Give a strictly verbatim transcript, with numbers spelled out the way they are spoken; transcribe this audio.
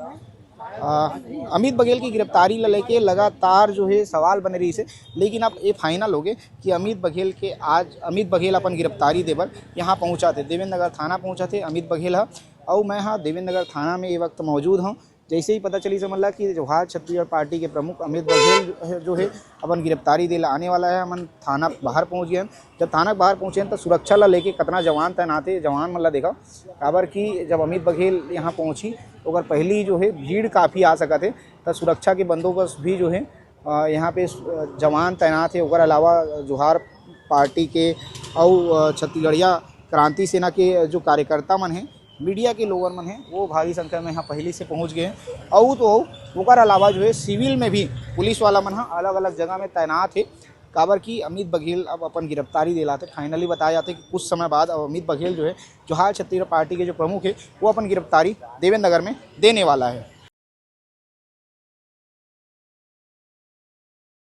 अ, अमित बघेल की गिरफ्तारी ल लेके लगातार जो है सवाल बने रहिस हे, लेकिन अब ये फाइनल हो गए कि अमित बघेल के आज, अमित बघेल अपन गिरफ्तारी दे बर यहाँ पहुँचा थे, देवेंद्र नगर थाना पहुँचा थे अमित बघेल ह। अउ मैं ह देवेंद्र नगर थाना में ये वक्त मौजूद हूँ। जैसे ही पता चली समझ ला कि जोहार छत्तीसगढ़ पार्टी के प्रमुख अमित बघेल जो है अपन गिरफ्तारी दे ला आने वाला है, हमन थाना बाहर पहुँच गए हैं। जब थाना के बाहर पहुँचे हैं तो सुरक्षा ला लेके कितना जवान तैनात है, जवान मन ला देखा, काबर कि जब अमित बघेल यहाँ पहुँची तो ओकर पहली जो है भीड़ काफ़ी आ सकत है, तो सुरक्षा के बंदोबस्त भी जो है अ, यहाँ पे स-, जवान तैनात है। ओकर अलावा जोहार पार्टी के अउ, अ, छत्तीसगढ़िया क्रांति सेना के जो कार्यकर्ता मन हैं, मीडिया के लोगन मन हैं, वो भारी संख्या में यहाँ पहले से पहुँच गए हैं। अउ तो अउ, ओकर अलावा जो है सिविल में भी पुलिस वाला मन ह अलग-अलग जगह में तैनात है, काबर कि अमित बघेल अब अपन गिरफ्तारी दे ला थे। फाइनली बताया जाता है कि कुछ समय बाद अब अमित बघेल जो है जोहार छत्तीसगढ़ पार्टी के जो प्रमुख है, वो अपन गिरफ्तारी देवेंद्र नगर में देने वाला है।